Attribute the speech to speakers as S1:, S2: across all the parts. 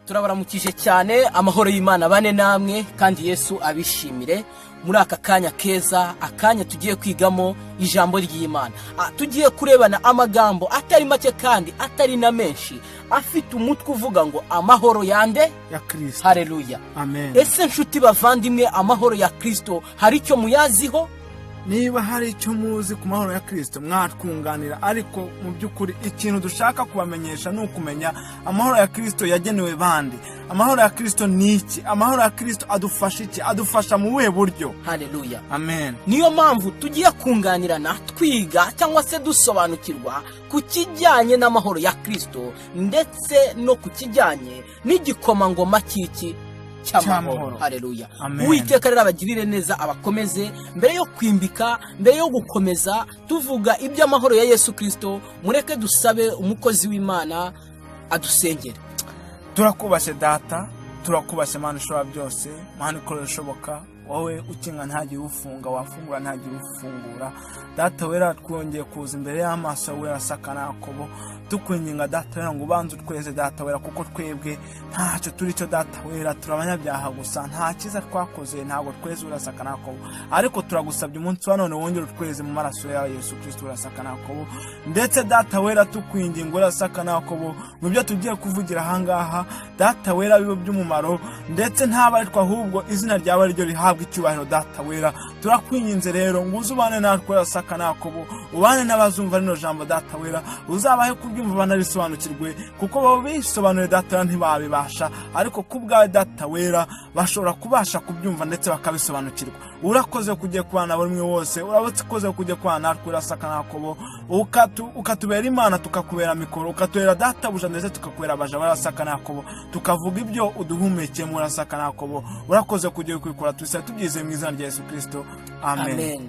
S1: Turabaramukije cyane. Amahoro y'Imana bane namwe kandi Yesu abishimire muri aka kanya keza, akanya tugiye kwigamo ijambo ry'Imana. Tugiye kurebana amagambo atari make kandi atari na menshi, afite umutwe uvuga ngo "Amahoro yande?"
S2: Ya Kirisito.
S1: Hareruya.
S2: Amen.
S1: Ese nshuti bavandimwe, amahoro ya Kirisito hari icyo muyaziho?
S2: Niba hari icyo muzi ku mahoro ya Kirisito, mwatwunganira. Ariko mu by'ukuri ikintu dushaka kubamenyesha ni ukumenya amahoro ya Kirisito yagenewe bande? Amahoro ya Kirisito ni iki? Amahoro ya Kirisito adufasha iki? Adufasha mu buhe buryo?
S1: Hareruya.
S2: Amen.
S1: Niyo mpamvu tugiye kunganirana, twiga cyangwa se dusobanukirwa ku kijyanye n'amahoro ya Kirisito, ndetse no ku kijyanye n'igikomangoma cy'iki? Cy'amahoro.
S2: Cy'amahoro.
S1: Hareruya.
S2: Amen.
S1: Uwiteka rero abagirire neza, abakomeze. Mbere yo kwimbika, mbere yo gukomeza tuvuga iby'amahoro ya Yesu Kirisito, mureke dusabe umukozi w'Imana adusengere.
S2: Turakubashye Data, turakubashye Mana ishobora byose, Mana ikora ibishoboka, wowe ukinga ntagire ufunga, wafungura ntagire ufungura. Data wera, twongeye kuza imbere y'amaso yawe asaka Yakobo, tukwinginga Data wera ngo ubanze utweze, Data wera, kuko twebwe ntacyo turi cyo. Data wera, turi abanyabyaha gusa, nta cyiza twakoze, ntabwo tweze, urasaka Yakobo. Ariko turagusabye umunsi wa none wongere utweze mu maraso yawe Yesu Kirisito, urasaka Yakobo. Ndetse Data wera, tukwinginga, urasaka Yakobo, mu byo tugiye kuvugira ahangaha, Data wera, bibe by'umumaro, ndetse ntaba ari twe ahubwo izina ryawe ariryo rihabwa icyubahiro. Data wera, turakwinginze rero ngo uze ubane natwe, urasaka Yakobo, ubane n'abazumva rino jambo. Data wera, uzabahe kuryumva banarisobanukirwe, kuko baba bisobanuye, Data wera, ntibabibasha, ariko ku bwawe Data wera bashobora kubasha kubyumva ndetse bakabisobanukirwa. Urakoze kugiye kubana buri umwe wose, urakoze kugiye kubana natwe, urasaka Yakobo, ukatubera Imana, tukakubera mikoro, ukatubera databuja, ndetse tukakubera abaja, barasaka Yakobo, tukavuga ibyo uduhumekeye, urasaka Yakobo. Urakoze kugiye kubikora, tubisaba tubyizeye mu izina rya Yesu Kirisito, amen.
S1: Amen.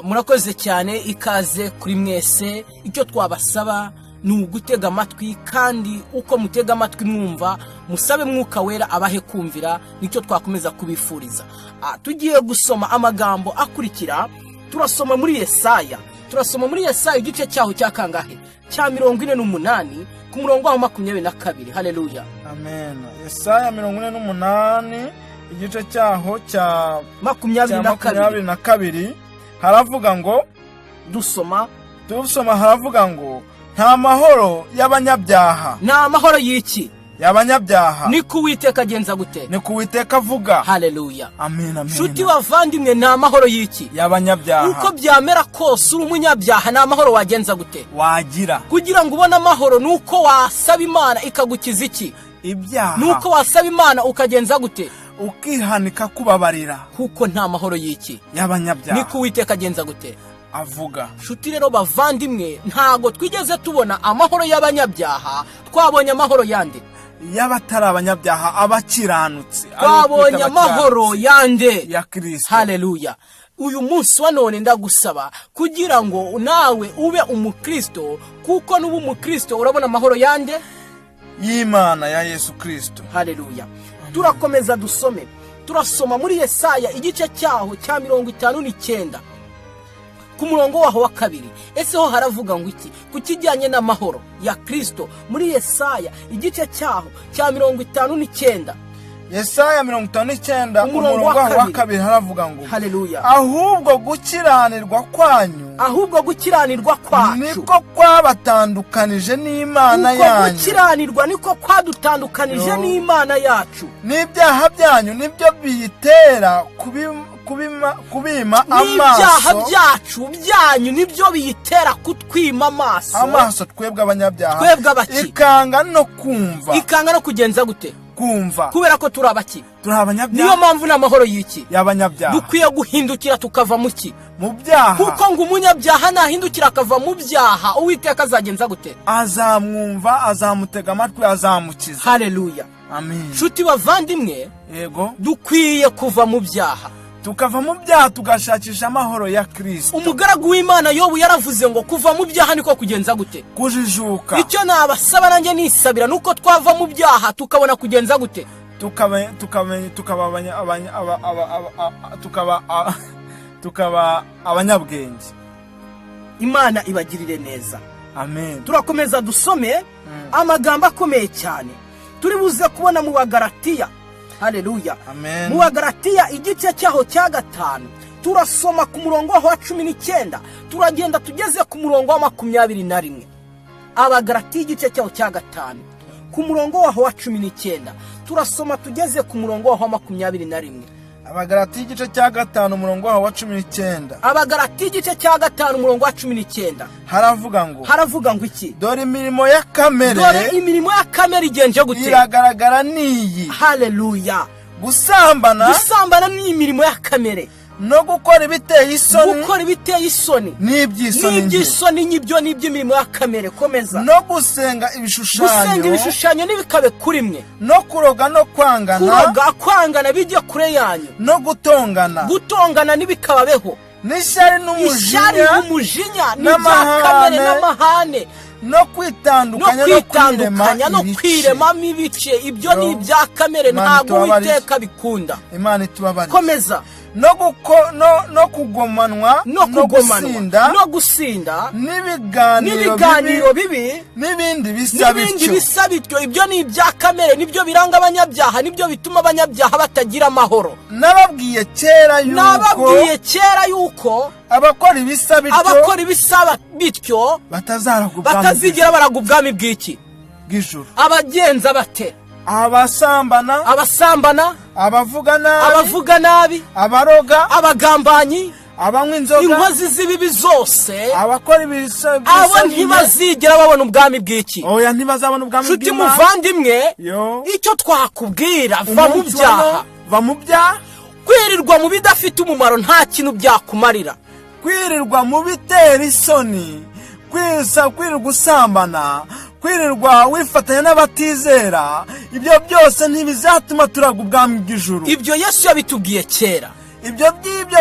S1: Murakoze cyane, ikaze kuri mwese. Icyo twabasaba ni ugutega amatwi, kandi uko mutega amatwi mwumva, musabe Mwuka Wera abahe kumvira. Nicyo twakomeza kubifuriza. Tugiye gusoma amagambo akurikira. Turasoma muri Yesaya, turasoma muri Yesaya igice cyaho cya kangahe? Cya 48, ku murongo waho 22. Haleluya.
S2: Amen. Yesaya 48, igice cyaho cya
S1: 22.
S2: 22, haravuga ngo
S1: Dusoma.
S2: Dusoma, haravuga ngo nta mahoro y'abanyabyaha.
S1: Ni amahoro y'iki?
S2: Y'abanyabyaha.
S1: Ni ku Uwiteka agenza gute?
S2: Ni ku Uwiteka avuga.
S1: Haleluya.
S2: Amen, amen.
S1: Nshuti bavandimwe, ni amahoro y'iki?
S2: Y'abanyabyaha.
S1: Uko byamera kose uri umunyabyaha, ni amahoro wagenza gute?
S2: Wagira.
S1: Kugira ngo ubone amahoro ni uko wasaba Imana ikagukiza iki?
S2: Ibyaha.
S1: Ni uko wasaba Imana ukagenza gute?
S2: Ukihanika kubabarira.
S1: Kuko nta mahoro y'iki?
S2: Y'abanyabyaha.
S1: Ni ko Uwiteka agenza gute?
S2: Avuga.
S1: Nshuti rero bavandimwe, ntago twigeze tubona amahoro y'abanyabyaha. Twabonye amahoro yande?
S2: Y'abatari abanyabyaha, abakiranutsi.
S1: Twabonye amahoro yande?
S2: Ya Kirisito.
S1: Haleluya. Uyu munsi wa none ndagusaba kugira ngo nawe ube umukristo, kuko nuba umukristo urabona amahoro yande?
S2: Y'Imana ya Yesu Kirisito.
S1: Haleluya. Turakomeza dusome. Turasoma muri Yesaya igice cyaho cya 59, ku murongo waho wa 2. Ese ho haravuga ngo iki ku kijyanye n'amahoro ya Kirisito? Muri Yesaya igice cyaho cya 59.
S2: Yesaya 59.
S1: Umurongo
S2: umurongo
S1: wa
S2: waho wa
S1: 2.
S2: 2 haravuga ngo
S1: Haleluya.
S2: Ahubwo gukiranirwa kwanyu
S1: Ahubwo gukiranirwa kwacu
S2: niko kwabatandukanije n'Imana
S1: Uko
S2: yanyu.
S1: gukiranirwa niko kwadutandukanije
S2: Yo.
S1: n'Imana yacu.
S2: N'ibyaha byanyu nibyo biyitera kubima
S1: N'ibyaha
S2: amaso.
S1: byacu, byanyu, nibyo biyitera kutwima amaso.
S2: Amaso twebwe abanyabyaha.
S1: Twebwe abaki?
S2: Ikanga no kumva.
S1: Ikanga no kugenza gute?
S2: Kumva.
S1: Kubera ko turi abaki?
S2: Turi
S1: Niyo
S2: abanyabyaha.
S1: mpamvu ni amahoro y'iki?
S2: Y'abanyabyaha.
S1: Dukwiye guhindukira tukava mu ki?
S2: Mu byaha.
S1: Kuko ngo umunyabyaha nahindukira akava mu byaha, Uwiteka azagenza gute?
S2: Azamwumva, azamutega amatwi, azamukiza.
S1: Haleluya.
S2: Amen.
S1: Nshuti bavandimwe,
S2: Yego.
S1: dukwiye kuva mu byaha.
S2: Tukava mu byaha, tugashakisha amahoro ya Kirisito.
S1: Umugaragu w'Imana Yobu yaravuze ngo kuva mu byaha niko kugenza gute?
S2: Kujijuka.
S1: Icyo nabasaba nanjye nisabira ni uko twava mu byaha, tukabona kugenza gute?
S2: Tukaba tukaba abanyabwenge.
S1: Imana ibagirire neza.
S2: Amen.
S1: Turakomeza dusome amagambo akomeye cyane. Turi buze kubona mu Bagaratiya, haleluya.
S2: Amen.
S1: Mu Bagaratiya igice cyaho cya 5, turasoma ku murongo waho wa 19, turagenda tugeze ku murongo wa 21. Abagaratiya igice cyaho cya 5, ku murongo waho wa 19, turasoma tugeze ku murongo waho wa 21.
S2: Abagaratiya igice cya 5, umurongo waho wa 19.
S1: Abagaratiya igice cya 5, umurongo wa 19.
S2: Haravuga ngo:
S1: Haravuga ngo iki?
S2: Dore imirimo ya kamere.
S1: Dore imirimo ya kamere igenje gute?
S2: Iragaragara n'iyi:
S1: Haleluya.
S2: Gusambana.
S1: Gusambana ni imirimo ya kamere.
S2: No gukora ibiteye isoni.
S1: Gukora ibiteye isoni.
S2: N'iby'isoni nke.
S1: N'iby'isoni nk'ibyo ni iby'imirimo ya kamere. Komeza.
S2: No gusenga
S1: Gusenga
S2: ibishushanyo.
S1: ibishushanyo ntibikabe kuri mwe.
S2: No kuroga no kwangana.
S1: Kuroga, kwangana bijye kure yanyu.
S2: No gutongana.
S1: Gutongana ntibikababeho.
S2: N'ishyari
S1: Ishyari,
S2: n'umujinya.
S1: umujinya ni ibya
S2: N'amahane.
S1: kamere, n'amahane.
S2: No
S1: No
S2: kwitandukanya no kwirema
S1: kwitandukanya no
S2: ibice.
S1: kwiremamo ibice, ibyo ni
S2: Yo.
S1: ibya kamere.
S2: Imana
S1: Ntabwo
S2: itubabarire.
S1: Uwiteka bikunda.
S2: Imana itubabarire.
S1: Komeza.
S2: No kugomanwa.
S1: No kugomanwa.
S2: Gusinda.
S1: No gusinda.
S2: N'ibiganiro
S1: N'ibiganiro
S2: bibi.
S1: bibi.
S2: N'ibindi bisa
S1: N'ibindi
S2: bityo.
S1: bisa bityo. Ibyo ni ibya kamere, nibyo biranga abanyabyaha, nibyo bituma abanyabyaha batagira amahoro.
S2: Nababwiye kera yuko
S1: Nababwiye kera yuko
S2: abakora ibisa bityo
S1: abakora ibisa bityo
S2: batazaragwa ubwami
S1: batazigera baraga ubwami bw'iki?
S2: bw'ijuru.
S1: Abagenza bate?
S2: Abasambana.
S1: Abasambana.
S2: Abavuga nabi.
S1: Abavuga nabi.
S2: Abaroga.
S1: Abagambanyi.
S2: Abanywa inzoga.
S1: Inkozi z'ibibi zose.
S2: Abakora ibisa
S1: Abo
S2: bisa nyine.
S1: ntibazigera babona ubwami bw'iki?
S2: Oya, ntibazabona ubwami
S1: Nshuti
S2: bw'Imana.
S1: muvandimwe,
S2: Yo.
S1: icyo twakubwira, va mu
S2: Umunsi wa
S1: byaha.
S2: none, va mu byaha.
S1: Kwirirwa mu bidafite umumaro nta kintu byakumarira.
S2: Kwirirwa mu bitera isoni, kwirirwa usambana, kwirirwa wifatanya n'abatizera, ibyo byose ntibizatuma turaga ubwami bw'ijuru.
S1: Ibyo Yesu yabitubwiye kera.
S2: Ibyo ngibyo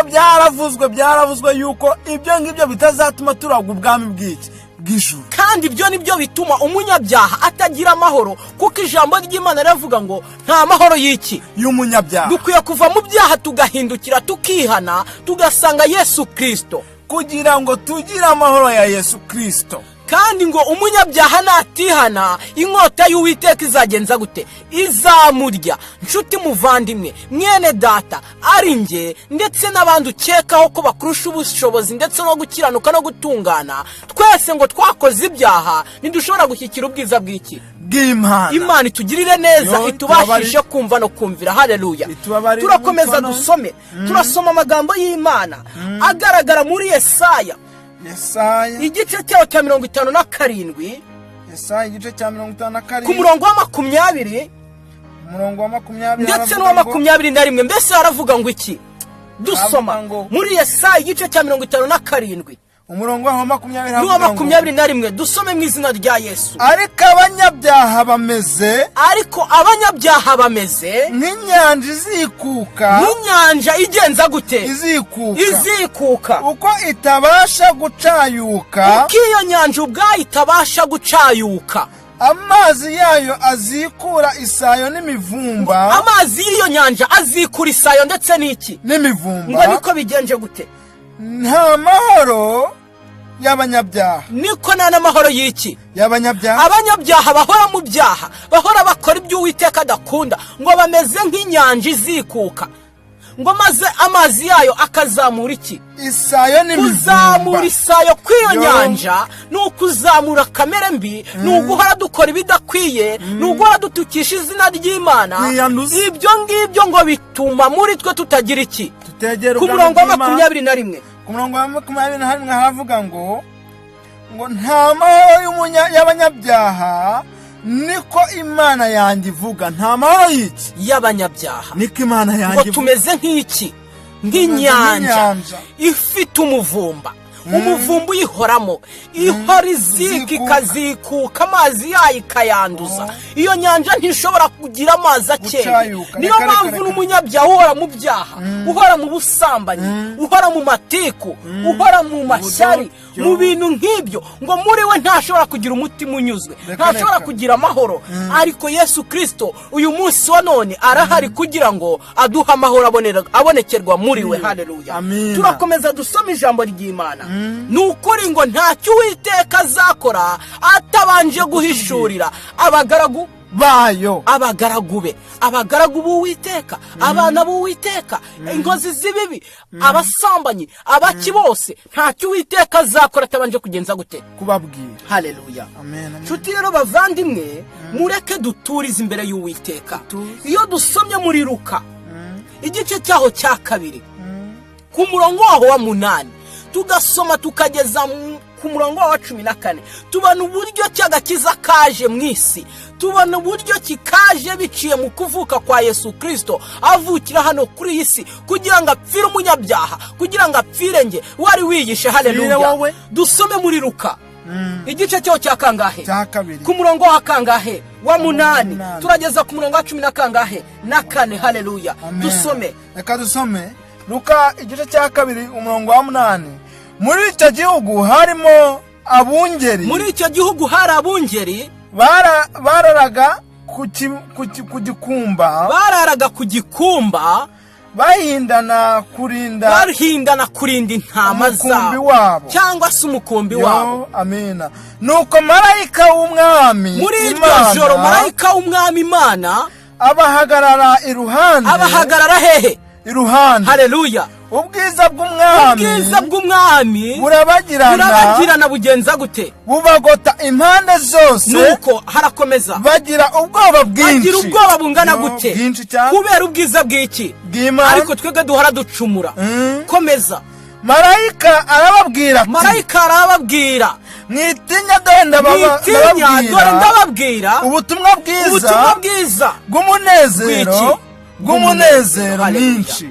S2: byaravuzwe yuko ibyo ngibyo bitazatuma turaga ubwami bw'iki? Bw'ijuru.
S1: Kandi ibyo ni byo bituma umunyabyaha atagira amahoro, kuko ijambo ry'Imana riravuga ngo nta mahoro y'iki?
S2: Y'umunyabyaha.
S1: Dukwiye kuva mu byaha, tugahindukira, tukihana, tugasanga Yesu Kirisito.
S2: Kugira ngo tugire amahoro ya Yesu Kirisito.
S1: Kandi ngo umunyabyaha natihana, inkota y'Uwiteka izagenza gute? Izamurya. Nshuti muvandimwe, mwene data, ari njye ndetse n'abandi ukekaho ko bakurusha ubushobozi ndetse no gukiranuka no gutungana, twese ngo twakoze ibyaha, ntidushobora gushyikira ubwiza bw'iki?
S2: Bw'Imana.
S1: Imana itugirire neza,
S2: Yo,
S1: itubashishe kumva no kumvira. Haleluya.
S2: Itubabarire.
S1: Turakomeza.
S2: Umutwano.
S1: Dusome, turasoma amagambo y'Imana agaragara muri Yesaya.
S2: Yesaya.
S1: Igice cyaho cya 57.
S2: Yesaya igice cya mirongo itanu na
S1: Ku
S2: karindwi.
S1: murongo wa 20.
S2: Umurongo wa 20.
S1: Ndetse
S2: Haravuga
S1: n'uwa
S2: ngo-
S1: 21. Mbese haravuga ngo iki? Dusoma
S2: Haravuga ngo-
S1: muri Yesaya igice cya 57.
S2: Umurongo wa 20.
S1: N'uwa
S2: Haravuga ngo:
S1: 21, dusome mu izina rya Yesu.
S2: Ariko abanyabyaha bameze
S1: Ariko abanyabyaha bameze
S2: nk'inyanja izikuka.
S1: nk'inyanja igenza gute?
S2: Izikuka.
S1: Izikuka.
S2: Uko itabasha gucayuka.
S1: Uko iyo nyanja ubwayo itabasha gucayuka.
S2: Amazi yayo azikura isayo n'imivumba.
S1: Amazi y'iyo nyanja azikura isayo ndetse n'iki?
S2: N'imivumba.
S1: Ngo niko bigenje gute?
S2: Nta mahoro y'abanyabyaha.
S1: Niko nta n'amahoro y'iki?
S2: Y'abanyabyaha.
S1: Abanyabyaha bahora mu byaha, bahora bakora ibyo Uwiteka adakunda, ngo bameze nk'inyanja izikuka, ngo maze amazi yayo akazamura iki?
S2: Isayo
S1: Kuzamura
S2: n'imivumba.
S1: isayo kw'iyo
S2: Yo.
S1: nyanja ni ukuzamura kamere mbi, ni uguhora dukora ibidakwiye, ni uguhora dutukisha izina ry'Imana.
S2: Kwiyanduza.
S1: Ibyo ngibyo ngo bituma muri twe tutagira iki?
S2: Tutegera
S1: Ku
S2: ubwami
S1: murongo wa
S2: bw'Imana.
S1: 21.
S2: Ku murongo wa 21 haravuga ngo nta mahoro y'abanyabyaha, niko Imana yanjye ivuga. Nta mahoro y'iki?
S1: Y'abanyabyaha.
S2: Niko Imana
S1: Ngo
S2: yanjye ivuga.
S1: tumeze nk'iki? Nk'inyanja
S2: Nk'inyanja.
S1: ifite umuvumba, umuvumba uyihoramo, ihora izika.
S2: Izikuka.
S1: Ikazikuka, amazi yayo ikayanduza. Iyo nyanja ntishobora kugira amazi akeye.
S2: Gucayuka.
S1: Niyo
S2: Reka, reka,
S1: mpamvu
S2: reka.
S1: n'umunyabyaha uhora mu byaha, uhora mu busambanyi, uhora mu matiku, uhora mu mashyari,
S2: Ubudo-
S1: mu bintu nk'ibyo, ngo muri we ntashobora kugira umutima unyuzwe,
S2: Reka,
S1: ntashobora
S2: reka.
S1: kugira amahoro. Ariko Yesu Kirisito uyu munsi wa none arahari kugira ngo aduhe amahoro abonekerwa muri we. Haleluya.
S2: Amina.
S1: Turakomeza dusoma ijambo ry'Imana. Ni ukuri ngo ntacyo Uwiteka azakora atabanje guhishurira abagaragu.
S2: Bayo.
S1: Abagaragu be, abagaragu b'Uwiteka, abana b'Uwiteka, inkozi z'ibibi, abasambanyi, abaki bose, ntacyo Uwiteka azakora atabanje kugenza gute?
S2: Kubabwira.
S1: Haleluya.
S2: Amen, amen.
S1: Nshuti rero bavandimwe, mureke duturize imbere y'Uwiteka.
S2: Dutuze.
S1: Iyo dusomye muri Luka igice cyaho cya 2, ku murongo waho wa 8, tugasoma tukageza ku murongo waho wa 14, tubona uburyo ki agakiza kaje mu isi, tubona uburyo ki kaje biciye mu kuvuka kwa Yesu Kirisito, avukira hano kuri iyi si kugira ngo apfire umunyabyaha, kugira ngo apfire nge wari wiyishe. Haleluya.
S2: Wowe.
S1: Dusome muri Luka igice cyaho cya kangahe?
S2: Cya 2.
S1: Ku murongo wa kangahe? Wa 8.
S2: 8.
S1: Turageza ku murongo wa cumi na kangahe? Na kane. Haleluya.
S2: Amen.
S1: Dusome.
S2: Reka dusome Luka igice cya 2, umurongo wa 8. Muri icyo gihugu harimo abungeri.
S1: Muri icyo gihugu hari abungeri.
S2: Bararaga ku gikumba.
S1: Bararaga ku gikumba.
S2: Bahindana kurinda.
S1: Bahindana kurinda intama
S2: umukumbi
S1: zabo
S2: wabo.
S1: Cyangwa se umukumbi wabo.
S2: Yo, amina. Nuko marayika w'Umwami
S1: Muri iryo
S2: Imana
S1: joro marayika w'Umwami Imana
S2: abahagarara iruhande.
S1: Abahagarara hehe?
S2: Iruhande.
S1: Haleluya.
S2: Ubwiza bw'Umwami
S1: Ubwiza bw'Umwami
S2: burabagirana.
S1: Burabagirana, bugenza gute?
S2: Bubagota impande zose.
S1: Nuko harakomeza.
S2: Bagira ubwoba bwinshi.
S1: Bagira ubwoba bungana
S2: Yo,
S1: gute?
S2: Bwinshi cyane.
S1: Kubera ubwiza bw'iki?
S2: Bw'Imana.
S1: Ariko twebwe duhora ducumura. Komeza.
S2: Marayika arababwira ati:
S1: Marayika arababwira:
S2: "Mwitinya, dore
S1: "Mwitinya, dore
S2: ndababwira
S1: ndababwira
S2: ubutumwa bwiza
S1: ubutumwa bwiza
S2: bw'umunezero
S1: Bw'iki?
S2: bw'umunezero
S1: Haleluya.
S2: mwinshi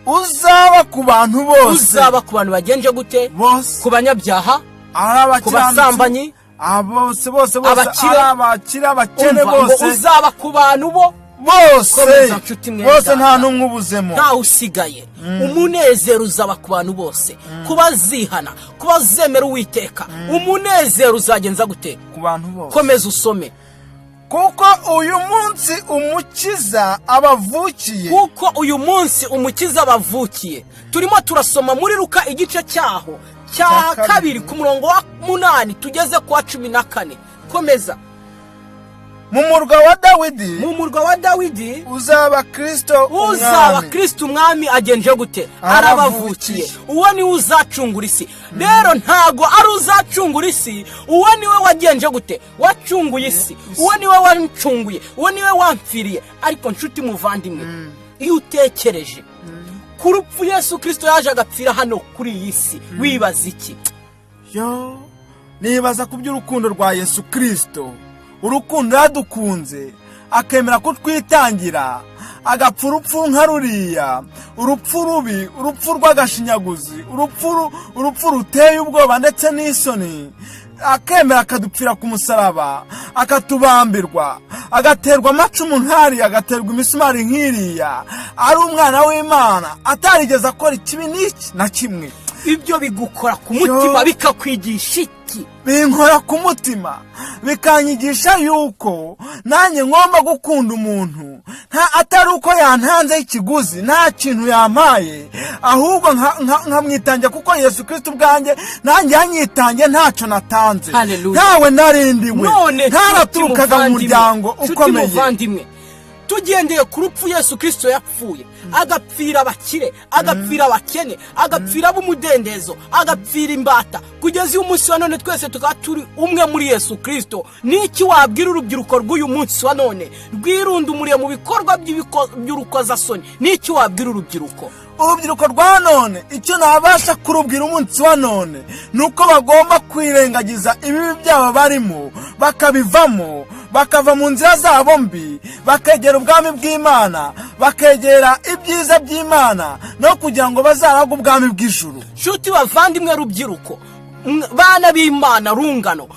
S2: uzaba ku bantu bose."
S1: Uzaba ku bantu bagenje gute?
S2: Bose.
S1: Ku banyabyaha,
S2: Ari
S1: ku
S2: abakiranutsi,
S1: basambanyi,
S2: bose bose bose,
S1: abakire.
S2: ari abakire, abakene,
S1: Umva ngo
S2: bose.
S1: uzaba ku bantu bo
S2: Bose.
S1: Komeza, nshuti mwene
S2: Bose,
S1: data.
S2: nta n'umwe ubuzemo.
S1: Ntawe usigaye. Umunezero uzaba ku bantu bose, ku bazihana, ku bazemera Uwiteka. Umunezero uzagenza gute?
S2: Ku bantu bose.
S1: Komeza usome.
S2: Kuko uyu munsi Umukiza abavukiye.
S1: Kuko uyu munsi Umukiza abavukiye. Turimo turasoma muri Luka igice cyaho cya
S2: Cya 2.
S1: 2, ku murongo wa 8 tugeze ku wa 14. Komeza.
S2: Mu murwa wa Dawidi.
S1: Mu murwa wa Dawidi.
S2: Uzaba Kirisito
S1: Uzaba
S2: Umwami.
S1: Kirisito Umwami agenje gute?
S2: Arabavukiye.
S1: Arabavukiye. Uwo niwe uzacungura isi. Rero ntago ari uzacungura isi, uwo niwe wagenje gute? Wacunguye isi. Uwo niwe wancunguye, uwo niwe wamfiriye. Ariko nshuti muvandimwe, iyo utekereje ku rupfu Yesu Kirisito yaje agapfira hano kuri iyi si, wibaza iki?
S2: Yo, nibaza ku by'urukundo rwa Yesu Kirisito, urukundo yadukunze akemera kutwitangira, agapfa urupfu nka ruriya, urupfu rubi, urupfu rw'agashinyaguzi, urupfu ruteye ubwoba ndetse n'isoni, akemera akadupfira ku musaraba, akatubambirwa, agaterwa amacumu nk'ariya, agaterwa imisumari nk'iriya, ari umwana w'Imana atarigeze akora ikibi n'iki na kimwe.
S1: Ibyo bigukora ku mutima,
S2: Yo.
S1: bikakwigisha iki?
S2: Binkora ku mutima, bikanyigisha yuko nanjye ngomba gukunda umuntu, nta atari uko yantanzeho ikiguzi, nta kintu yampaye, ahubwo nkamwitangira, kuko Yesu Kirisito ubwanjye nanjye yanyitangiye ntacyo natanze.
S1: Hallelujah.
S2: Ntawe narindiwe,
S1: None
S2: ntaraturukaga mu muryango
S1: nshuti
S2: ukomeye.
S1: muvandimwe, tugendeye ku rupfu Yesu Kirisito yapfuye, agapfira abakire, agapfira abakene, agapfira ab'umudendezo, agapfira imbata, kugeza uyu munsi wa none twese tukaba turi umwe muri Yesu Kirisito, n'iki wabwira urubyiruko rw'uyu munsi wa none rwirundumuriye mu bikorwa by'urukozasoni? N'iki wabwira urubyiruko?
S2: Urubyiruko rwa none, icyo nabasha kurubwira umunsi wa none ni uko bagomba kwirengagiza ibibi byabo barimo, bakabivamo, bakava mu nzira zabo mbi, bakegera ubwami bw'Imana, bakegera ibyiza by'Imana, no kugira ngo bazaragwe ubwami bw'ijuru.
S1: Nshuti bavandimwe, rubyiruko, bana b'Imana, rungano,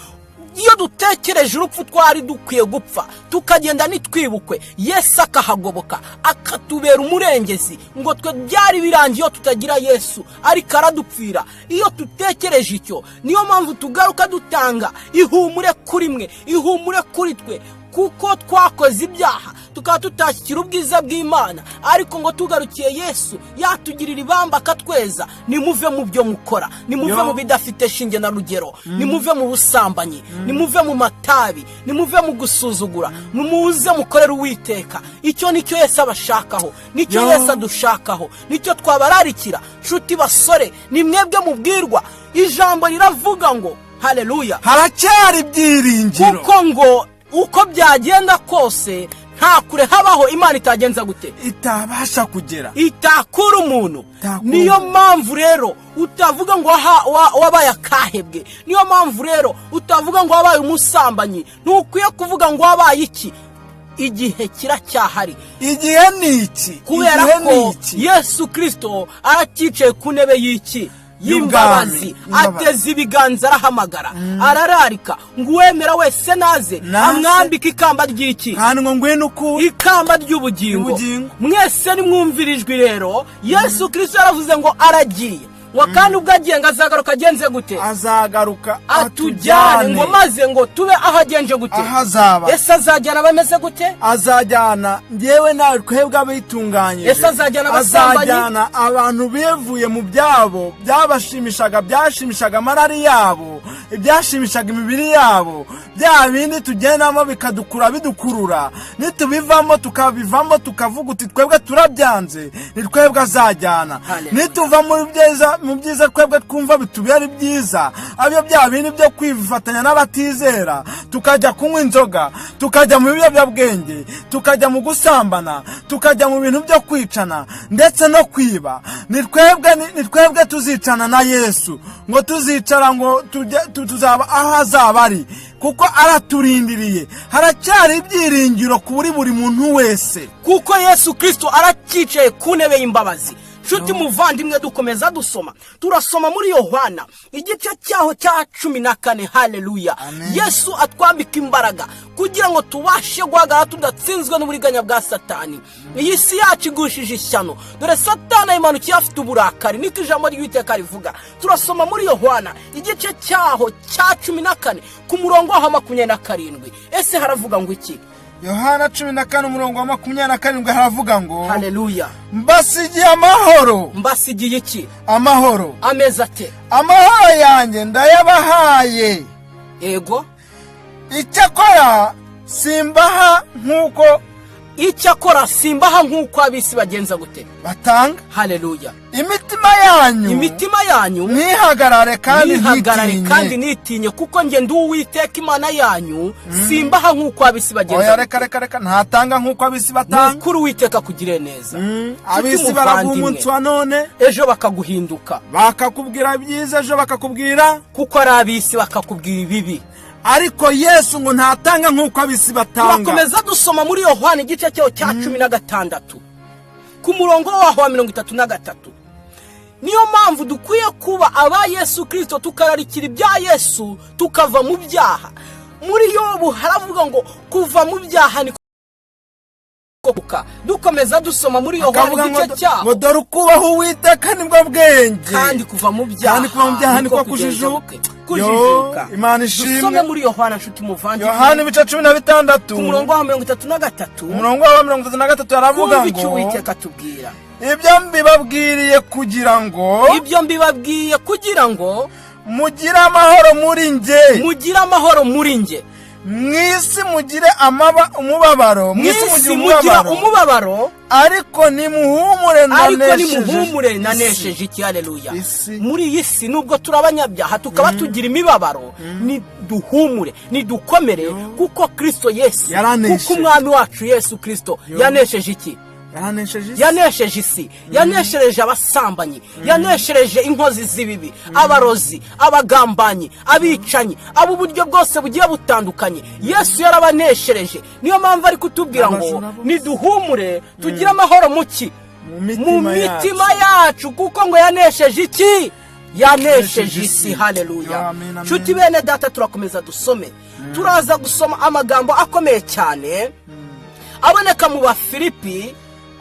S1: iyo dutekereje urupfu twari dukwiye gupfa tukagenda ntitwibukwe, Yesu akahagoboka akatubera umurengezi, ngo twe byari birangiye iyo tutagira Yesu, ariko aradupfira. Iyo dutekereje icyo, niyo mpamvu tugaruka dutanga ihumure kuri mwe, ihumure kuri twe, kuko twakoze ibyaha. tukaba tutashyikira ubwiza bw'Imana, ariko ngo tugarukiye Yesu yatugirira ibamba akatweza. Nimuve mu byo mukora, nimuve mu bidafite shinge na rugero, nimuve mu busambanyi, nimuve mu matabi, nimuve mu gusuzugura, nimuze mukorere Uwiteka. Icyo nicyo Yesu abashakaho, nicyo Yesu adushakaho, nicyo twabararikira. Nshuti basore, ni mwebwe mubwirwa. Ijambo riravuga ngo haleluya,
S2: haracyari ibyiringiro,
S1: kuko ngo uko byagenda kose nta kure habaho Imana itagenza gute?
S2: Itabasha kugera,
S1: itakura umuntu.
S2: Itakura
S1: Niyo
S2: umuntu.
S1: mpamvu rero utavuga ngo wabaye akahebwe. Niyo mpamvu rero utavuga ngo wabaye umusambanyi. Ntukwiye kuvuga ngo wabaye iki. Igihe kiracyahari.
S2: Igihe ni iki.
S1: Kubera
S2: Igihe
S1: ko
S2: ni iki.
S1: Yesu Kirisito aracyicaye ku ntebe y'iki? Y'imbabazi.
S2: Y'imbabazi.
S1: Ateze ibiganza, arahamagara, arararika ngo uwemera wese naze,
S2: Naze.
S1: amwambike ikamba ry'iki?
S2: Kandi ngo ngwino ukure
S1: Ikamba ry'ubugingo.
S2: Ubugingo.
S1: Mwese nimwumvira ijwi rero. Yesu Kirisito yaravuze ngo aragiye, ngo kandi ubwo agiye ngo azagaruka agenze gute?
S2: Azagaruka
S1: Atujyane, ngo maze ngo tube aho agenje gute?
S2: Aho azaba.
S1: Ese azajyana abameze gute?
S2: Azajyana njyewe nawe, twebwe abitunganyije.
S1: Ese azajyana abasambanyi?
S2: Azajyana abantu bivuye mu byabo byabashimishaga, byashimishaga amarari yabo, ibyashimishaga imibiri yabo, bya bindi tugendamo bikadukura, bidukurura. Nitubivamo, tukabivamo, tukavuga uti twebwe turabyanze, ni twebwe azajyana.
S1: Haleluya.
S2: Nituva mu byiza twebwe twumva bitubera ibyiza, abyo bya bindi byo kwifatanya n'abatizera, tukajya kunywa inzoga, tukajya mu biyobyabwenge, tukajya mu gusambana, tukajya mu bintu byo kwicana ndetse no kwiba, ni twebwe tuzicana na Yesu, ngo tuzicara, ngo tuzaba aho azaba ari, kuko araturindiriye. Haracyari ibyiringiro kuri buri muntu wese,
S1: kuko Yesu Kirisito aracyicaye ku ntebe y'imbabazi. Nshuti muvandimwe, dukomeza dusoma, turasoma muri Yohana igice cyaho cya 14. Haleluya. Yesu atwambika imbaraga kugira ngo tubashe guhagarara tudatsinzwe n'uburiganya bwa Satani. Iyi si yacu igushije ishyano. Dore Satani ayimanukiye afite uburakari, niko ijambo ry'Uwiteka rivuga. Turasoma muri Yohana igice cyaho cya 14 ku murongo waho 27. Ese haravuga ngo iki?
S2: Yohana 14 umurongo wa 27 haravuga ngo:
S1: Haleluya.
S2: "Mbasigiye amahoro."
S1: Mbasigiye iki?
S2: Amahoro.
S1: Ameza ate?
S2: "Amahoro yanjye ndayabahaye."
S1: Ego.
S2: "Icyakora simbaha nk'uko"
S1: Icyakora simbaha nk'uko ab'isi bagenza gute?
S2: Batanga.
S1: Haleluya.
S2: "Imitima yanyu
S1: Imitima yanyu
S2: ntihagarare kandi
S1: ntihagarare kandi
S2: ntitinye."
S1: Ntitinye, kuko njye ndi Uwiteka Imana yanyu, simbaha nk'uko ab'isi bagenza
S2: Oya.
S1: gute.
S2: Reka, reka, reka, ntatanga nk'uko ab'isi
S1: Ni
S2: batanga.
S1: ukuri, Uwiteka kugire neza.
S2: Ab'isi baraguha umunsi wa none,
S1: ejo bakaguhinduka.
S2: Bakakubwira ibyiza, ejo bakakubwira
S1: Kuko ari ab'isi, bakakubwira ibibi.
S2: Ariko Yesu ngo ntatanga nk'uko ab'isi batanga.
S1: Turakomeza dusoma muri Yohani igice cyaho cya 16 ku murongo waho wa 33. Niyo mpamvu dukwiye kuba aba Yesu Kirisito, tukararikira ibya Yesu, tukava mu byaha. Muri Yobu haravuga ngo kuva mu byaha ni kuka. Dukomeza dusoma muri Yohani
S2: Akavuga ngo
S1: igice cyaho
S2: ngo dore ukubaha Uwiteka nibwo bwenge,
S1: kandi kuva mu byaha
S2: kandi kuva mu byaha niko
S1: kugenza
S2: kujijuka.
S1: gute? Kujijuka.
S2: Yo, Imana ishimwe.
S1: Dusome muri Yohana, nshuti muvandimwe.
S2: Yohana ibice 16,
S1: Ku murongo wa 33.
S2: Umurongo wa 33 aravuga
S1: Kumva icyo
S2: ngo:
S1: Uwiteka atubwira.
S2: "Ibyo mbibabwiriye kugira ngo"
S1: Ibyo mbibabwiye kugira ngo
S2: "mugire amahoro muri njye."
S1: Mugire amahoro muri njye.
S2: "Mu isi mugire umubabaro, mu
S1: Mu
S2: isi mugire
S1: isi mugira
S2: umubabaro,
S1: umubabaro,
S2: ariko nimuhumure,
S1: ariko
S2: nanesheje
S1: nimuhumure,
S2: isi."
S1: Nanesheje iki? Haleluya.
S2: Isi.
S1: Muri iyi si, nubwo turi abanyabyaha tukaba tugira imibabaro, niduhumure, nidukomere, kuko Kirisito Yesu,
S2: Yaranesheje.
S1: kuko Umwami wacu Yesu Kirisito yanesheje iki?
S2: Yaranesheje isi.
S1: Yanesheje isi, yaneshereje abasambanyi, yaneshereje inkozi z'ibibi, abarozi, abagambanyi, abicanyi, ab'uburyo bwose bugiye butandukanye. Yesu yarabaneshereje. Niyo mpamvu ari kutubwira ngo
S2: Abajura bose.
S1: niduhumure, tugire amahoro mu ki?
S2: Mu
S1: Mu
S2: mitima
S1: mitima yacu, kuko ngo yanesheje iki? Yanesheje
S2: Yanesheje
S1: isi.
S2: isi.
S1: Haleluya.
S2: Amen, amen.
S1: Nshuti bene data, turakomeza dusome. Turaza gusoma amagambo akomeye cyane aboneka mu Bafilipi.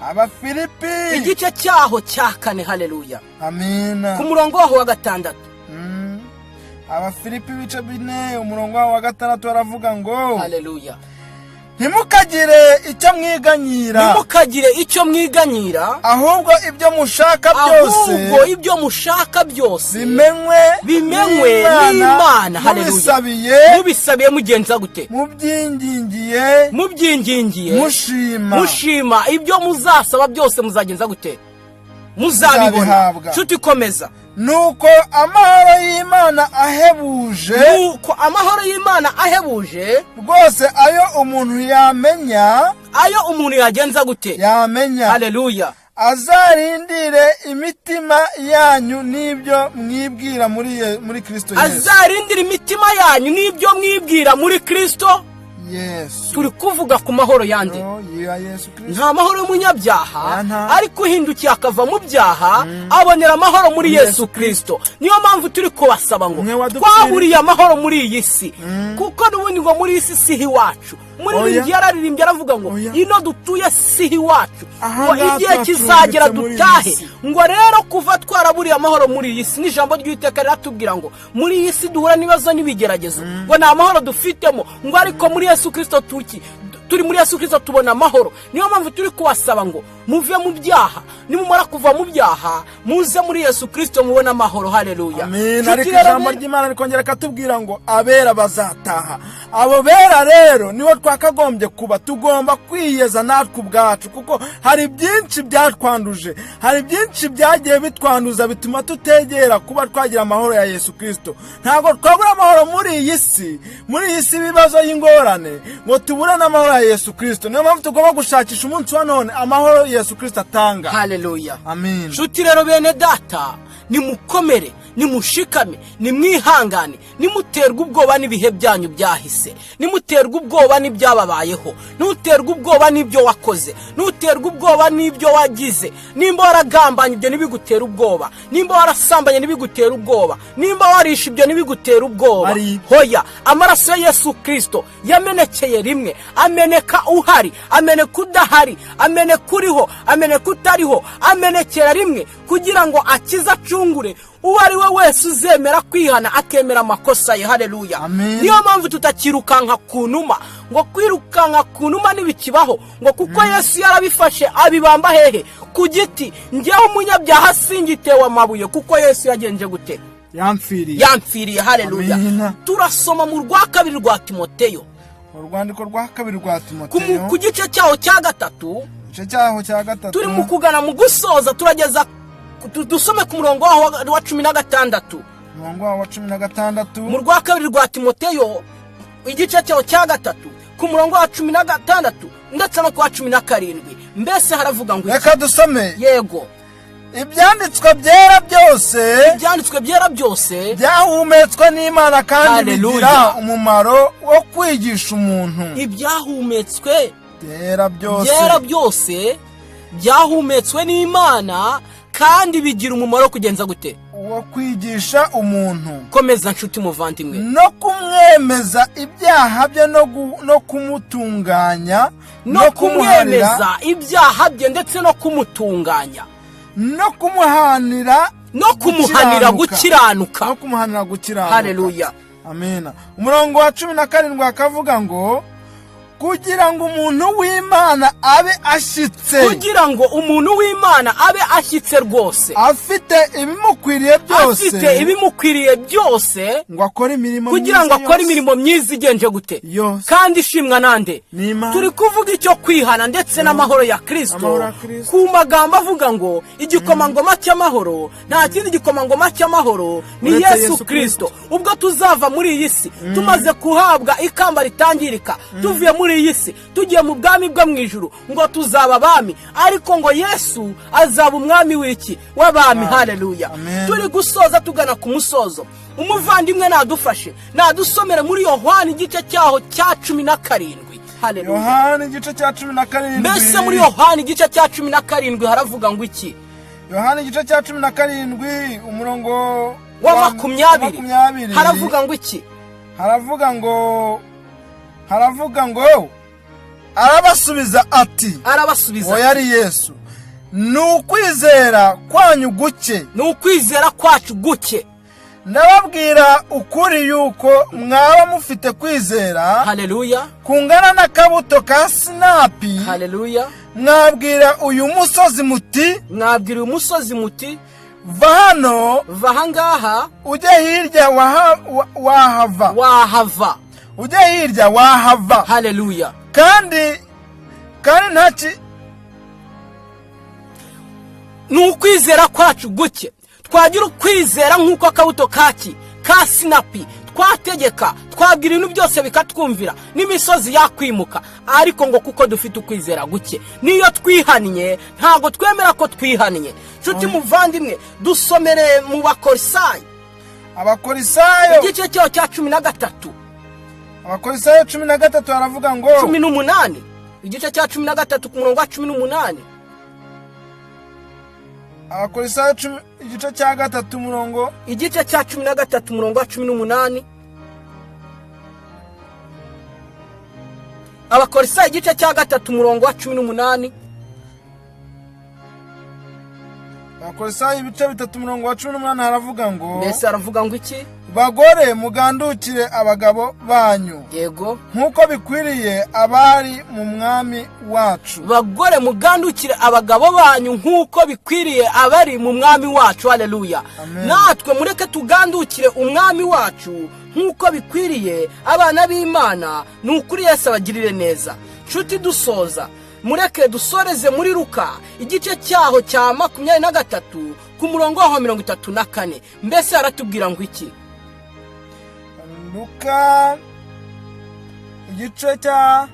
S2: Abafilipi.
S1: Igice cyaho cya 4. Haleluya.
S2: Amina.
S1: Ku murongo waho wa 6.
S2: Abafilipi ibice 4 umurongo waho wa 6 baravuga ngo:
S1: Haleluya.
S2: Ntimukagire icyo mwiganyira,
S1: Ntimukagire icyo mwiganyira,
S2: ahubwo ibyo mushaka byose
S1: ahubwo ibyo mushaka byose
S2: bimenywe
S1: bimenywe n'Imana. Haleluya.
S2: Mubisabiye,
S1: Mubisabiye mugenza gute?
S2: Mubyingingiye,
S1: Mubyingingiye,
S2: mushima.
S1: Mushima. Ibyo muzasaba byose muzagenza gute? Muzabibona.
S2: Muzabihabwa.
S1: Nshuti, komeza.
S2: Nuko amahoro y'Imana ahebuje
S1: Nuko amahoro y'Imana ahebuje
S2: rwose ayo umuntu yamenya,
S1: ayo umuntu yagenza gute?
S2: Yamenya,
S1: Haleluya.
S2: azarindire imitima yanyu n'ibyo mwibwira muri Kristo Yesu.
S1: Azarindira imitima yanyu n'ibyo mwibwira muri Kristo.
S2: Yesu.
S1: Turi kuvuga ku mahoro yande?
S2: Oh, ya Yesu Kristo.
S1: Nta mahoro y'umunyabyaha,
S2: Ya, nta.
S1: ariko uhindukiye akava mu byaha abonera amahoro muri Yesu Kristo. Niyo mpamvu turi kubasaba ngo
S2: Umwe wadupfiriye.
S1: twaburiye amahoro muri iyi si, kuko n'ubundi ngo muri iyi si siho iwacu. Umuririmbyi yararirimbye aravuga ngo
S2: Oya.
S1: ino dutuye siho iwacu,
S2: Aha
S1: ngo
S2: ngaha
S1: igihe
S2: turacumbitse
S1: kizagera
S2: muri iyi
S1: dutahe.
S2: si.
S1: Ngo rero kuva twaraburiye amahoro muri iyi si, n'ijambo ry'Uwiteka riratubwira ngo muri iyi si duhura n'ibibazo n'ibigeragezo, ngo nta mahoro dufitemo, ngo ariko muri Yesu Kirisito tuki turi muri Yesu Kirisito tubona amahoro. Niyo mpamvu turi kubasaba ngo muve mu byaha, nimumara kuva mu byaha muze muri Yesu Kirisito mubone amahoro. Haleluya.
S2: Amen.
S1: Nshuti
S2: Ariko
S1: rero
S2: ijambo ry'Imana rikongera rikatubwira ngo abera bazataha. Abo bera rero nibo twakagombye kuba. Tugomba kwiyeza natwe ubwacu, kuko hari byinshi byatwanduje, hari byinshi byagiye bitwanduza bituma tutegera kuba twagira amahoro ya Yesu Kirisito. Ntabwo twabura amahoro muri iyi si ibibazo y'ingorane, ngo tubure n'amahoro ya Yesu Kirisito. Niyo mpamvu tugomba gushakisha umunsi wa none amahoro Yesu Kirisito atanga.
S1: Haleluya.
S2: Amen.
S1: Nshuti rero bene data, nimukomere, nimushikame, nimwihangane, nimuterwe ubwoba n'ibihe byanyu byahise, nimuterwe ubwoba n'ibyababayeho, ntuterwe ubwoba n'ibyo wakoze, ntuterwe ubwoba n'ibyo wagize. Nimba waragambanye, ibyo ntibigutere ubwoba. Nimba warasambanye, ntibigutere ubwoba. Nimba warishe, ibyo ntibigutere ubwoba. Hoya, amaraso ya Yesu Kirisito yamenekeye rimwe, ameneka uhari, ameneka udahari, ameneka uriho, ameneka utariho, amenekera rimwe kugira ngo akize, acungure uwo ari we wese uzemera kwihana akemera amakosa ye. Haleluya.
S2: Amen.
S1: Niyo mpamvu tutakirukanka ku numa, ngo kwirukanka ku numa ntibikibaho, ngo kuko Yesu yarabifashe abibamba hehe? Ku giti. Ngewe umunyabyaha singitewe amabuye, kuko Yesu yagenje gute?
S2: Yamfiriye.
S1: Yamfiriye. Haleluya.
S2: Amina.
S1: Turasoma mu rwa kabiri rwa Timoteyo.
S2: Urwandiko rwa kabiri rwa Timoteyo.
S1: Ku gice cyaho cya gatatu.
S2: Igice cyaho cya gatatu.
S1: Turi mu kugana mu gusoza, turageza dusome ku murongo waho wa 16.
S2: Umurongo waho wa 16.
S1: Mu rwa kabiri rwa Timoteyo, igice cyaho cya gatatu, ku murongo wa 16 ndetse no ku wa 17, mbese haravuga ngo iki?
S2: Reka dusome.
S1: Yego.
S2: Ibyanditswe byera byose,
S1: Ibyanditswe byera byose,
S2: byahumetswe n'Imana kandi
S1: Haleluya.
S2: bigira umumaro wo kwigisha umuntu.
S1: Ibyahumetswe
S2: Byera byose,
S1: byera byose byahumetswe n'Imana kandi bigira umumaro wo kugenza gute?
S2: Wo kwigisha umuntu.
S1: Komeza, nshuti muvandimwe.
S2: No kumwemeza ibyaha bye, no kumutunganya,
S1: No kumwemeza ibyaha bye ndetse no kumutunganya,
S2: no kumuhanira,
S1: no kumuhanira gukiranuka.
S2: No kumuhanira gukiranuka.
S1: Haleluya.
S2: Amina. Umurongo wa 17 akavuga ngo kugira ngo umuntu w'Imana abe ashyitse,
S1: Kugira ngo umuntu w'Imana abe ashyitse rwose,
S2: afite ibimukwiriye byose,
S1: afite ibimukwiriye byose,
S2: ngo akore imirimo
S1: kugira ngo
S2: myiza
S1: akore
S2: yose.
S1: imirimo myiza igenje gute?
S2: Yose.
S1: Kandi ishimwa nande?
S2: N'Imana.
S1: Turi kuvuga icyo kwihana ndetse n'amahoro ya Kristo,
S2: Amahoro ya Kristo.
S1: ku magambo avuga ngo igikomangoma cy'amahoro, nta kindi gikomangoma cy'amahoro ni
S2: Uretse
S1: Yesu
S2: Yesu.
S1: Kristo. Ubwo tuzava muri iyi si tumaze kuhabwa ikamba ritangirika, tuvuye muri iyi si tugiye mu bwami bwo mu ijuru, ngo tuzaba abami, ariko ngo Yesu azaba umwami w'iki? W'abami. Haleluya.
S2: Amen.
S1: Turi gusoza, tugana ku musozo. Umuvandimwe nadufashe, nadusomere muri Yohani igice cyaho cya 17. Haleluya.
S2: Yohani igice cya 17.
S1: Mbese muri Yohani igice cya 17 haravuga ngo iki?
S2: Yohani igice cya 17, umurongo
S1: wa 20.
S2: 20.
S1: Haravuga ngo iki?
S2: Haravuga ngo arabasubiza ati,
S1: Arabasubiza
S2: oya, ari Yesu, ni ukwizera kwanyu guke.
S1: Ni ukwizera kwacu guke.
S2: Ndababwira ukuri yuko mwaba mufite kwizera
S1: Haleluya.
S2: kungana n'akabuto ka sinapi,
S1: Haleluya.
S2: mwabwira uyu musozi muti:
S1: Mwabwira uyu musozi muti:
S2: Va hano,
S1: Va ahangaha,
S2: ujye hirya, wahava.
S1: Wahava.
S2: Ujye hirya, wahava.
S1: Haleluya.
S2: Kandi nta ki
S1: Ni ukwizera kwacu guke. Twagira ukwizera nk'uko akabuto kaki ka sinapi, twategeka, twabwira ibintu byose bikatwumvira, n'imisozi yakwimuka. Ariko ngo kuko dufite ukwizera guke, niyo twihannye ntabwo twemera ko twihannye. Nshuti muvandimwe, dusomere mu Bakorisayi.
S2: Abakorisayo.
S1: Igice cyaho cya 13.
S2: Abakorisayo 13 haravuga ngo:
S1: 18, igice cya 13 ku murongo wa 18.
S2: Abakorisayo igice cya gatatu, umurongo
S1: Igice cya 13, umurongo wa 18. Abakorisayo igice cya gatatu, umurongo wa 18.
S2: Abakorisayo ibice 3, umurongo wa 18 haravuga ngo:
S1: Mbese aravuga ngo iki?
S2: Bagore, mugandukire abagabo banyu, nk'uko bikwiriye abari mu Mwami wacu.
S1: Bagore, mugandukire abagabo banyu nk'uko bikwiriye abari mu Mwami wacu. Haleluya.
S2: Amen.
S1: Natwe mureke tugandukire Umwami wacu nk'uko bikwiriye abana b'Imana. Ni ukuri, Yesu abagirire neza. Nshuti, dusoza, mureke dusoreze muri Luka igice cyaho cya 23 ku murongo waho 34. Mbese aratubwira ngo iki?
S2: Luka igice cya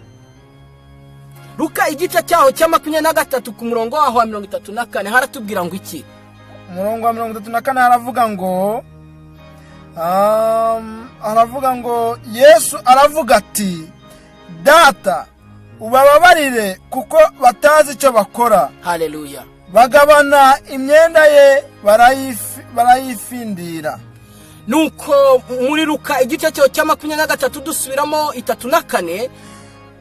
S1: Luka igice cyaho cya 23 ku murongo waho wa 34 haratubwira ngo iki?
S2: Umurongo wa 34 haravuga ngo: Yesu aravuga ati: Data, ubababarire kuko batazi icyo bakora.
S1: Haleluya.
S2: Bagabana imyenda ye, barayifindira.
S1: Nuko muri Luka igice cyaho cya 23, dusubiramo 34.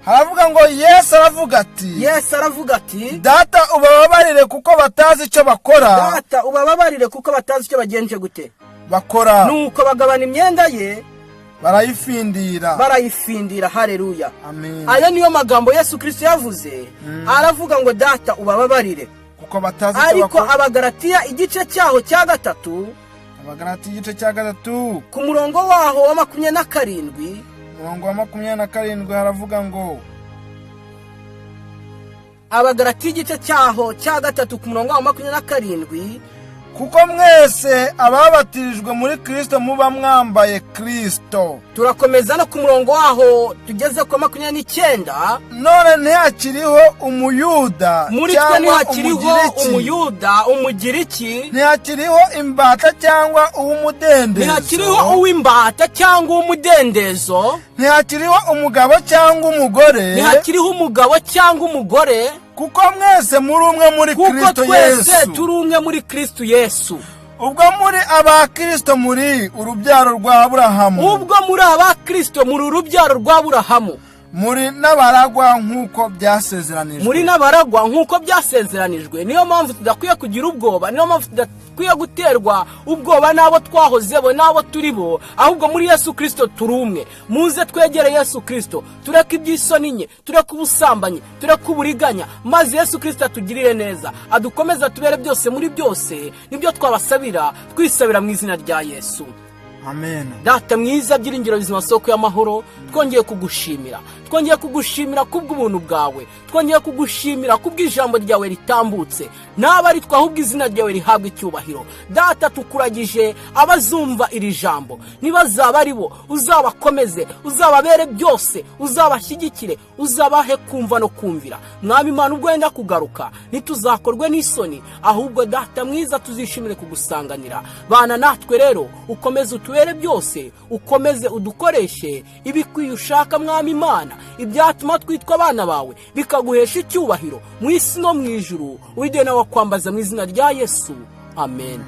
S2: Haravuga ngo: Yesu aravuga ati:
S1: Yesu aravuga ati:
S2: Data, ubababarire kuko batazi icyo bakora.
S1: Data, ubababarire kuko batazi icyo bagenje gute?
S2: Bakora.
S1: Nuko bagabana imyenda ye,
S2: barayifindira.
S1: Barayifindira. Haleluya.
S2: Amen.
S1: Ayo niyo magambo Yesu Kirisito yavuze, aravuga ngo: Data, ubababarire
S2: kuko batazi icyo
S1: Ariko
S2: bakora.
S1: Abagaratiya igice cyaho cya 3,
S2: Abagarati igice cya 3,
S1: ku murongo waho wa 27.
S2: Umurongo wa 27 haravuga ngo:
S1: Abagaratiya igice cyaho cya 3 ku murongo wa 27.
S2: Kuko mwese ababatirijwe muri Kirisito muba mwambaye Kirisito.
S1: Turakomeza no ku murongo waho tugeze ku 29.
S2: None ntihakiriho Umuyuda
S1: Muri twe
S2: cyangwa
S1: ntihakiriho
S2: Umugiriki,
S1: Umuyuda, Umugiriki,
S2: ntihakiriho imbata cyangwa uw'umudendezo,
S1: ntihakiriho uw'imbata cyangwa uw'umudendezo,
S2: ntihakiriho umugabo cyangwa umugore,
S1: ntihakiriho umugabo cyangwa umugore,
S2: kuko mwese muri umwe muri
S1: kuko
S2: Kirisito
S1: twese
S2: Yesu.
S1: turi umwe muri Kristo Yesu.
S2: Ubwo muri aba Kirisito, muri urubyaro rwa Aburahamu,
S1: Ubwo muri aba Kristo, muri urubyaro rwa Burahamu,
S2: muri n'abaragwa nk'uko byasezeranijwe.
S1: Muri n'abaragwa nk'uko byasezeranijwe. Niyo mpamvu tudakwiye kugira ubwoba, niyo mpamvu tudakwiye guterwa ubwoba n'abo twahozebo n'abo turi bo, ahubwo muri Yesu Kirisito turi umwe. Muze twegere Yesu Kirisito, tureke iby'isoni nke, tureke ubusambanyi, tureke uburiganya, maze Yesu Kirisito atugirire neza, adukomeze, atubere byose muri byose. Nibyo twabasabira, twisabira mu izina rya Yesu.
S2: Amen.
S1: Data mwiza, byiringiro bizima, soko y'amahoro, twongeye kugushimira, twongeye kugushimira kubw'ubuntu bwawe, twongeye kugushimira kubw'ijambo ryawe ritambutse. Naba ari twe, ahubwo izina ryawe rihabwa icyubahiro. Data, tukuragije abazumva iri jambo, ntibazaba ari bo, uzabakomeze, uzababere byose, uzabashyigikire, uzabahe kumva no kumvira. Mwami Imana, ubwo wenda kugaruka, ntituzakorwe n'isoni, ahubwo Data mwiza, tuzishimire kugusanganira. Bana natwe rero, ukomeze utubere byose, ukomeze udukoreshe ibikwiye ushaka. Mwami Imana, ibyatuma twitwa abana bawe, bikaguhesha icyubahiro mu isi no mu ijuru, wige nawe kwambaza mu izina rya Yesu, amen.